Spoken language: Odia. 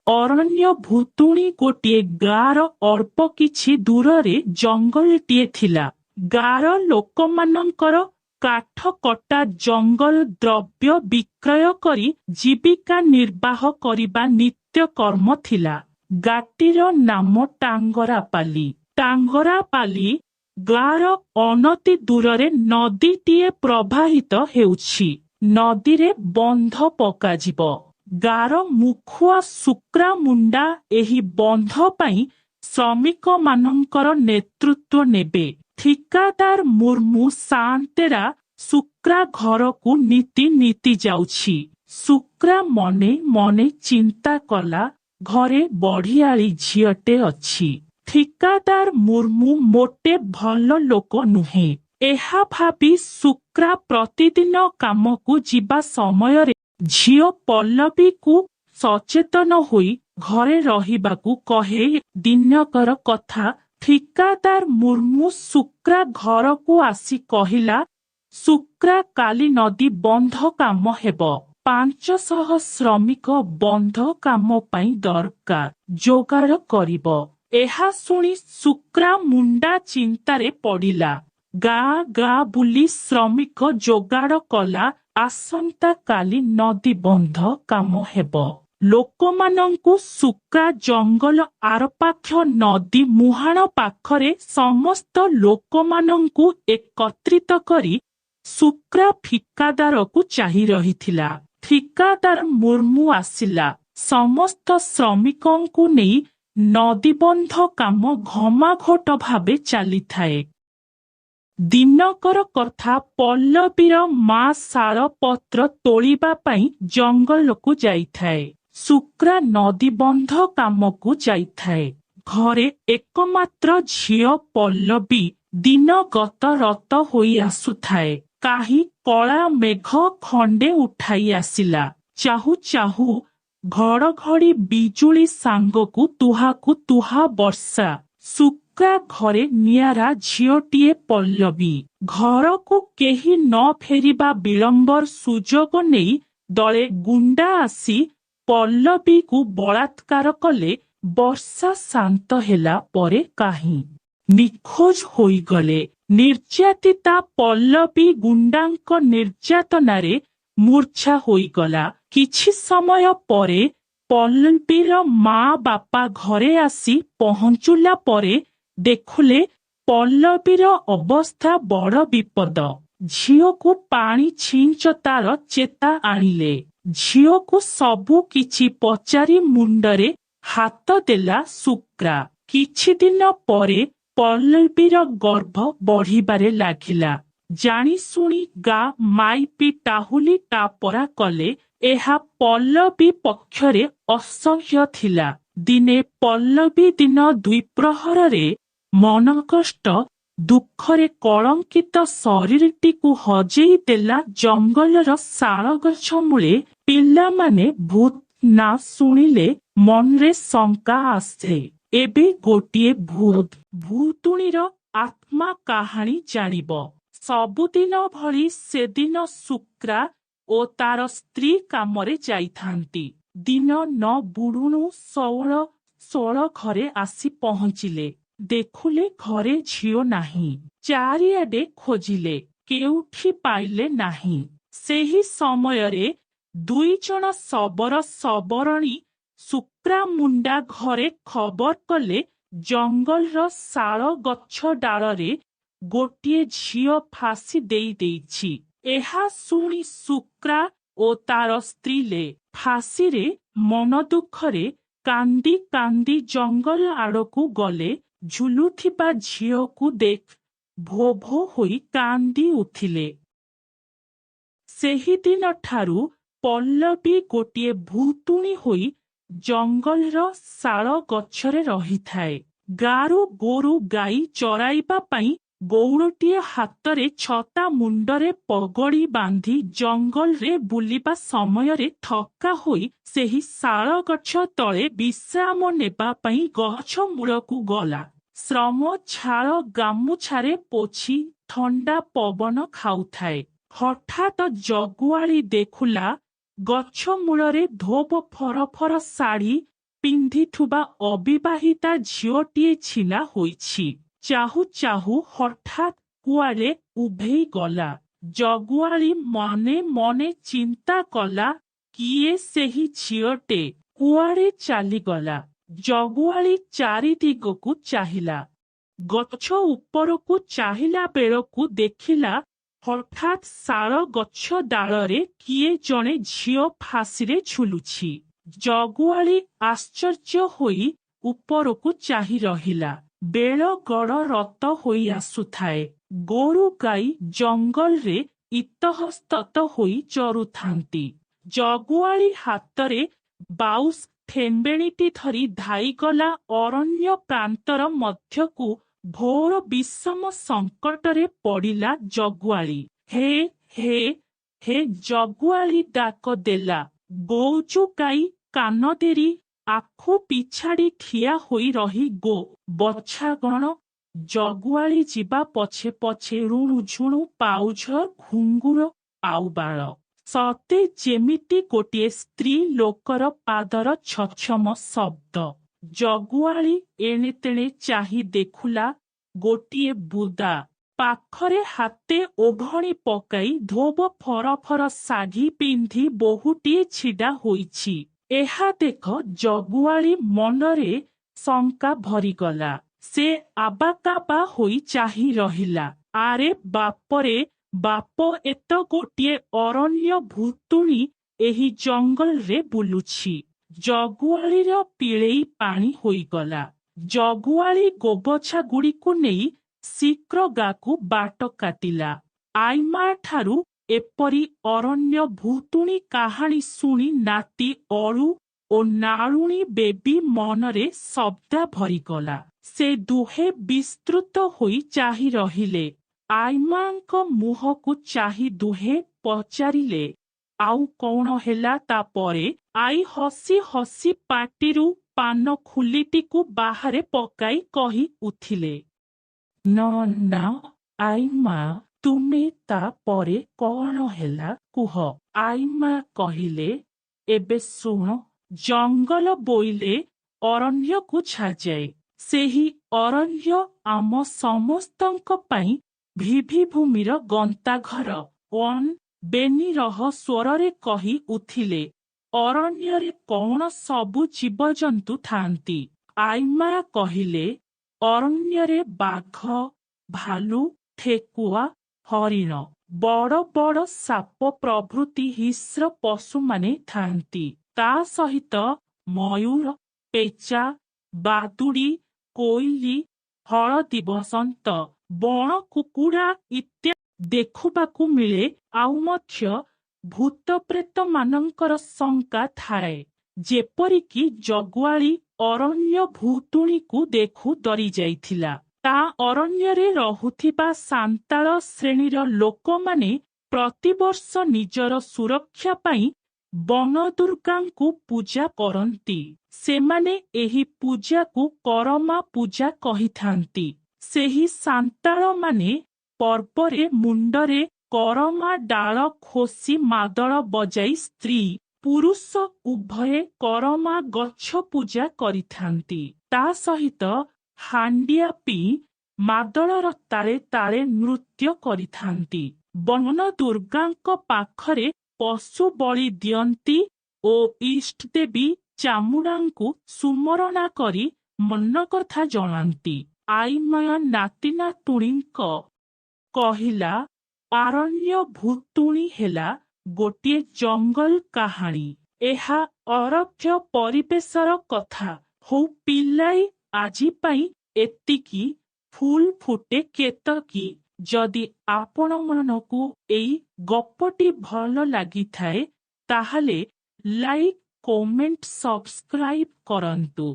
ଅରଣ୍ୟ ଭୂତୁଣୀ। ଗୋଟିଏ ଗାଁର ଅଳ୍ପ କିଛି ଦୂରରେ ଜଙ୍ଗଲଟିଏ ଥିଲା। ଗାଁର ଲୋକମାନଙ୍କର କାଠ କଟା, ଜଙ୍ଗଲ ଦ୍ରବ୍ୟ ବିକ୍ରୟ କରି ଜୀବିକା ନିର୍ବାହ କରିବା ନିତ୍ୟକର୍ମ ଥିଲା। ଗାଁଟିର ନାମ ଟାଙ୍ଗରାପାଲି। ଟାଙ୍ଗରାପାଲି ଗାଁର ଅନତି ଦୂରରେ ନଦୀଟିଏ ପ୍ରବାହିତ ହେଉଛି। ନଦୀରେ ବନ୍ଧ ପକାଯିବ। ଗାଁର ମୁଖୁଆ ଶୁକ୍ରା ମୁଣ୍ଡା ଏହି ବନ୍ଧ ପାଇଁ ଶ୍ରମିକମାନଙ୍କର ନେତୃତ୍ୱ ନେବେ। ଠିକାଦାର ମୁର୍ମୁ ସାଆନ୍ତେରା ଶୁକ୍ରା ଘରକୁ ନିତି ନିତି ଯାଉଛି। ଶୁକ୍ରା ମନେ ମନେ ଚିନ୍ତା କଲା, ଘରେ ବଢ଼ିଆଳି ଝିଅଟେ ଅଛି। ଠିକାଦାର ମୁର୍ମୁ ମୋଟେ ଭଲ ଲୋକ ନୁହେଁ। ଏହା ଭାବି ଶୁକ୍ରା ପ୍ରତିଦିନ କାମକୁ ଯିବା ସମୟରେ ଝିଅ ପଲ୍ଲବୀକୁ ସଚେତନ ହୋଇ ଘରେ ରହିବାକୁ କହେ। ଦିନକର କଥା, ଠିକାଦାର ମୁର୍ମୁ ଶୁକ୍ରା ଘରକୁ ଆସି କହିଲା, "ଶୁକ୍ରା, କାଲି ନଦୀ ବନ୍ଧ କାମ ହେବ। 500 ଶ୍ରମିକ ବନ୍ଧ କାମ ପାଇଁ ଦରକାର, ଯୋଗାଡ଼ କରିବ।" ଏହା ଶୁଣି ଶୁକ୍ରା ମୁଣ୍ଡା ଚିନ୍ତାରେ ପଡ଼ିଲା। ଗାଁ ଗାଁ ବୁଲି ଶ୍ରମିକ ଯୋଗାଡ଼ କଲା। ଆସନ୍ତା କାଲି ନଦୀ ବନ୍ଧ କାମ ହେବ। ଲୋକମାନଙ୍କୁ ଶୁକ୍ରା ଜଙ୍ଗଲ ଆରପାଖ ନଦୀ ମୁହାଣ ପାଖରେ ସମସ୍ତ ଲୋକମାନଙ୍କୁ ଏକତ୍ରିତ କରି ଶୁକ୍ରା ଠିକାଦାରକୁ ଚାହିଁ ରହିଥିଲା। ଠିକାଦାର ମୁର୍ମୁ ଆସିଲା। ସମସ୍ତ ଶ୍ରମିକଙ୍କୁ ନେଇ ନଦୀବନ୍ଧ କାମ ଘମାଘୋଟ ଭାବେ ଚାଲିଥାଏ। ଦିନକର କଥା, ପଲ୍ଲବୀର ମା ଶାଳ ପତ୍ର ତୋଳିବା ପାଇଁ ଜଙ୍ଗଲକୁ ଯାଇଥାଏ। ଶୁକ୍ରା ନଦୀବନ୍ଧ କାମକୁ ଯାଇଥାଏ। ଘରେ ଏକମାତ୍ର ଝିଅ ପଲ୍ଲବୀ ଦିନ ଗତ ରତ ହୋଇ ଆସୁଥାଏ। କାହିଁ କଳା ମେଘ ଖଣ୍ଡେ ଉଠାଇ ଆସିଲା। ଚାହୁଁ ଚାହୁଁ ଘଡ଼ଘଡ଼ି ବିଜୁଳି ସାଙ୍ଗକୁ ତୁହାକୁ ତୁହା ବର୍ଷା। ଶୁକ୍ରା ଘରେ ନିଆରା ଝିଅଟିଏ ପଲ୍ଲବୀ। ଘରକୁ କେହି ନ ଫେରିବା ବିଳମ୍ବର ସୁଯୋଗ ନେଇ ଦଳେ ଗୁଣ୍ଡା ଆସି ପଲ୍ଲବୀକୁ ବଳାତ୍କାର କଲେ। ବର୍ଷା ଶାନ୍ତ ହେଲା ପରେ କାହିଁ ନିଖୋଜ ହୋଇଗଲେ। ନିର୍ଯାତିତା ପଲ୍ଲବୀ ଗୁଣ୍ଡାଙ୍କ ନିର୍ଯାତନାରେ ମୂର୍ଚ୍ଛା ହୋଇଗଲା। କିଛି ସମୟ ପରେ ପଲ୍ଲବୀର ମା ବାପା ଘରେ ଆସି ପହଞ୍ଚିଲା ପରେ ଦେଖିଲେ ପଲ୍ଲବୀର ଅବସ୍ଥା ବଡ଼ ବିପଦ। ଝିଅକୁ ପାଣି ଛିଞ୍ଚି ତାର ଚେତା ଆଣିଲେ। ଝିଅକୁ ସବୁ କିଛି ପଚାରି ମୁଣ୍ଡରେ ହାତ ଦେଲା ଶୁକ୍ରା। କିଛିଦିନ ପରେ ପଲ୍ଲବୀର ଗର୍ଭ ବଢ଼ିବାରେ ଲାଗିଲା। ଜାଣିଶୁଣି ଗାଁ ମାଇପି ଟାହୁଲି ଟାପରା କଲେ। ଏହା ପଲ୍ଲବୀ ପକ୍ଷରେ ଅସହ୍ୟ ଥିଲା। ଦିନେ ପଲ୍ଲବୀ ଦିନ ଦ୍ୱିପ୍ରହରରେ ମନକଷ୍ଟ ଦୁଃଖରେ କଳଙ୍କିତ ଶରୀରଟିକୁ ହଜେଇ ଦେଲା ଜଙ୍ଗଲର ଶାଳଗଛ ମୂଳେ। ପିଲାମାନେ, ଭୂତ ନାଁ ଶୁଣିଲେ ମନରେ ଶଙ୍କା ଆସେ। ଏବେ ଗୋଟିଏ ଭୂତ ଭୂତୁଣୀର ଆତ୍ମା କାହାଣୀ ଜାଣିବ। ସବୁଦିନ ଭଳି ସେଦିନ ଶୁକ୍ରା ଓ ତାର ସ୍ତ୍ରୀ କାମରେ ଯାଇଥାନ୍ତି। ଦିନ ନ ବୁଡୁଣୁ 16 ଘରେ ଆସି ପହଞ୍ଚିଲେ। ଦେଖିଲେ ଘରେ ଝିଅ ନାହିଁ। ଚାରିଆଡେ ଖୋଜିଲେ, କେଉଁଠି ପାଇଲେ ନାହିଁ। ସେହି ସମୟରେ ଦୁଇଜଣ ଶବର ଶବରଣୀ ଶୁକ୍ରା ମୁଣ୍ଡା ଘରେ ଖବର କଲେ, ଜଙ୍ଗଲର ଶାଳ ଗଛ ଡାଳରେ ଗୋଟିଏ ଝିଅ ଫାଶୀ ଦେଇ ଦେଇଛି। ଏହା ଶୁଣି ଶୁକ୍ରା ଓ ତାର ସ୍ତ୍ରୀ ଫାଶୀରେ ମନ ଦୁଃଖରେ କାନ୍ଦି କାନ୍ଦି ଜଙ୍ଗଲ ଆଡ଼କୁ ଗଲେ। ଝୁଲୁଥିବା ଝିଅକୁ ଦେଖି ଭୋ ଭୋ ହୋଇ କାନ୍ଦି ଉଠିଲେ। ସେହିଦିନଠାରୁ ପଲ୍ଲବୀ ଗୋଟିଏ ଭୂତୁଣୀ ହୋଇ ଜଙ୍ଗଲର ଶାଳ ଗଛରେ ରହିଥାଏ। ଗାଁରୁ ଗୋରୁ ଗାଈ ଚରାଇବା ପାଇଁ ଗଉଡ଼ଟିଏ ହାତରେ ଛତା, ମୁଣ୍ଡରେ ପଗଡ଼ି ବାନ୍ଧି ଜଙ୍ଗଲରେ ବୁଲିବା ସମୟରେ ଥକ୍କା ହୋଇ ସେହି ଶାଳ ଗଛ ତଳେ ବିଶ୍ରାମ ନେବା ପାଇଁ ଗଛ ମୂଳକୁ ଗଲା। ଶ୍ରମ ଝାଳ ଗାମୁଛାରେ ପୋଛି ଥଣ୍ଡା ପବନ ଖାଉଥାଏ। ହଠାତ୍ ଜଗୁଆଳି ଦେଖିଲା, ଗଛ ମୂଳରେ ଧୋବ ଫରଫର ଶାଢ଼ୀ ପିନ୍ଧିଥିବା ଅବିବାହିତା ଝିଅଟିଏ ଛିଡ଼ା ହୋଇଛି। ଚାହୁଁ ଚାହୁଁ ହଠାତ୍ କୁଆଡ଼େ ଉଭେଇ ଗଲା। ଜଗୁଆଳି ମନେ ମନେ ଚିନ୍ତା କଲା, କିଏ ସେହି ଝିଅଟେ? କୁଆଡ଼େ ଚାଲିଗଲା? ଜଗୁଆଳି ଚାରିଦିଗକୁ ଚାହିଁଲା। ଗଛ ଉପରକୁ ଚାହିଁଲା ବେଳକୁ ଦେଖିଲା, ହଠାତ୍ ଶାଳ ଗଛ ଡାଳରେ କିଏ ଜଣେ ଝିଅ ଫାଶୀରେ ଝୁଲୁଛି। ଜଗୁଆଳି ଆଶ୍ଚର୍ଯ୍ୟ ହୋଇ ଉପରକୁ ଚାହିଁ ରହିଲା। ବେଳ ଗଡ଼ ରତ ହୋଇ ଆସୁଥାଏ। ଗୋରୁ ଗାଈ ଜଙ୍ଗଲରେ ଇତଃସ୍ତତ ହୋଇ ଚରୁଥାନ୍ତି। ଜଗୁଆଳି ହାତରେ ବାଉଁଶ ଥେମ୍ବେଣୀଟି ଧରି ଧାଇଁଗଲା ଅରଣ୍ୟ ପ୍ରାନ୍ତର ମଧ୍ୟକୁ। ଘୋର ବିଷମ ସଙ୍କଟରେ ପଡ଼ିଲା ଜଗୁଆଳି। ହେ, ହେ, ହେ, ଜଗୁଆଳି ଡାକ ଦେଲା। ଗୋଜୁଗାଈ କାନଦେରୀ ଆଖୁ ପିଛାଡ଼ି ଠିଆ ହୋଇ ରହି ଗୋ ବଛାଗଣ ଜଗୁଆଳି ଯିବା ପଛେ ପଛେ ରୁଣୁଝୁଣୁ ପାଉଝର ଘୁଙ୍ଗୁର ଆଉବାଳ। ସତେ ଯେମିତି ଗୋଟିଏ ସ୍ତ୍ରୀ ଲୋକର ପାଦର ଛଛମ ଶବ୍ଦ। ଜଗୁଆଳି ଏଣେତେଣେ ଚାହିଁ ଦେଖୁଲା, ଗୋଟିଏ ବୁଦା ପାଖରେ ହାତେ ଓଢ଼ଣୀ ପକାଇ ଧୋବ ଫରଫର ଶାଢ଼ି ପିନ୍ଧି ବୋହୂଟିଏ ଛିଡ଼ା ହୋଇଛି। ଏହା ଦେଖ ଜଗୁଆଳି ମନରେ ଶଙ୍କା ଭରିଗଲା। ସେ ଆବାକାବା ହୋଇ ଚାହିଁ ରହିଲା। ଆରେ ବାପରେ ବାପ, ଏତ ଗୋଟିଏ ଅରଣ୍ୟ ଭୂତୁଣୀ ଏହି ଜଙ୍ଗଲରେ ବୁଲୁଛି। ଜଗୁଆଳିର ପିଳେଇ ପାଣି ହୋଇଗଲା। ଜଗୁଆଳି ଗୋବଛାଗୁଡ଼ିକୁ ନେଇ ଶୀଘ୍ର ଗାଁକୁ ବାଟ କାଟିଲା। ଆଈମାଠାରୁ ଏପରି ଅରଣ୍ୟ ଭୂତୁଣୀ କାହାଣୀ ଶୁଣି ନାତି ଅଳୁ ଓ ନାଳୁଣୀ ବେବି ମନରେ ଶବ୍ଦା ଭରିଗଲା। ସେ ଦୁହେଁ ବିସ୍ତୃତ ହୋଇ ଚାହିଁ ରହିଲେ। ଆଈମାଙ୍କ ମୁହଁକୁ ଚାହିଁ ଦୁହେଁ ପଚାରିଲେ, ଆଉ କଣ ହେଲା ତାପରେ? ଆଈ ହସି ହସି ପାଟିରୁ ପାନ ଖୁଲିଟିକୁ ବାହାରେ ପକାଇ କହି ଉଠିଲେ, ନା ଆଈମା, ତୁମେ ତାପରେ କଣ ହେଲା କୁହ। ଆଈମା କହିଲେ, ଏବେ ଶୁଣ। ଜଙ୍ଗଲ ବୋଇଲେ ଅରଣ୍ୟକୁ ଛାଯାଏ। ସେହି ଅରଣ୍ୟ ଆମ ସମସ୍ତଙ୍କ ପାଇଁ ଭିଭିଭୂମିର ଗନ୍ତାଘର। ୱାନ୍ ବେନିରହ ସ୍ୱରରେ କହି ଉଠିଲେ, ଅରଣ୍ୟରେ କଣ ସବୁ ଜୀବଜନ୍ତୁ ଥାନ୍ତି? ଆଈମା କହିଲେ, ଅରଣ୍ୟରେ ବାଘ, ଭାଲୁ, ଠେକୁଆ, ହରିଣ, ବଡ଼ ବଡ଼ ସାପ ପ୍ରଭୃତି ହିଂସ୍ର ପଶୁମାନେ ଥାନ୍ତି। ତା ସହିତ ମୟୂର, ପେଚା, ବାଦୁଡ଼ି, କୋଇଲି, ହଳଦୀ ବସନ୍ତ, ବଣ କୁକୁଡ଼ା ଇତ୍ୟାଦି ଦେଖିବାକୁ ମିଳେ। ଆଉ ମଧ୍ୟ ଭୂତପ୍ରେତମାନଙ୍କର ଶଙ୍କା ଥାଏ। ଯେପରିକି ଜଗୁଆଳି ଅରଣ୍ୟ ଭୂତୁଣୀକୁ ଦେଖୁ ଡରିଯାଇଥିଲା। ତା ଅରଣ୍ୟରେ ରହୁଥିବା ସାନ୍ତାଳ ଶ୍ରେଣୀର ଲୋକମାନେ ପ୍ରତିବର୍ଷ ନିଜର ସୁରକ୍ଷା ପାଇଁ ବନଦୁର୍ଗାଙ୍କୁ ପୂଜା କରନ୍ତି। ସେମାନେ ଏହି ପୂଜାକୁ କରମା ପୂଜା କହିଥାନ୍ତି। ସେହି ସାନ୍ତାଳମାନେ ପର୍ବରେ ମୁଣ୍ଡରେ କରମା ଡାଳ ଖୋସି ମାଦଳ ବଜାଇ ସ୍ତ୍ରୀ ପୁରୁଷ ଉଭୟେ କରମା ଗଛ ପୂଜା କରିଥାନ୍ତି। ତା ସହିତ ହାଣ୍ଡିଆ ପିଇ ମାଦଳର ତାଳେ ତାଳେ ନୃତ୍ୟ କରିଥାନ୍ତି। ବନଦୁର୍ଗାଙ୍କ ପାଖରେ ପଶୁ ବଳି ଦିଅନ୍ତି ଓ ଇଷ୍ଟଦେବୀ ଚାମୁଣ୍ଡାଙ୍କୁ ସୁମରଣା କରି ମନକଥା ଜଣାନ୍ତି। ଆଈମା ନାତି ନାତୁଣୀଙ୍କ କହିଲା, ଅରଣ୍ୟ ଭୂତୁଣୀ ହେଲା ଗୋଟିଏ ଜଙ୍ଗଲ କାହାଣୀ। ଏହା ଅରକ୍ଷ ପରିବେଶର କଥା। ହଉ ପିଲାଏ, ଆଜି ପାଇଁ ଏତିକି। ଫୁଲ ଫୁଟେ କେତକୀ। ଯଦି ଆପଣମାନଙ୍କୁ ଏଇ ଗପଟି ଭଲ ଲାଗିଥାଏ, ତାହେଲେ ଲାଇକ୍, କମେଣ୍ଟ, ସବସ୍କ୍ରାଇବ କରନ୍ତୁ।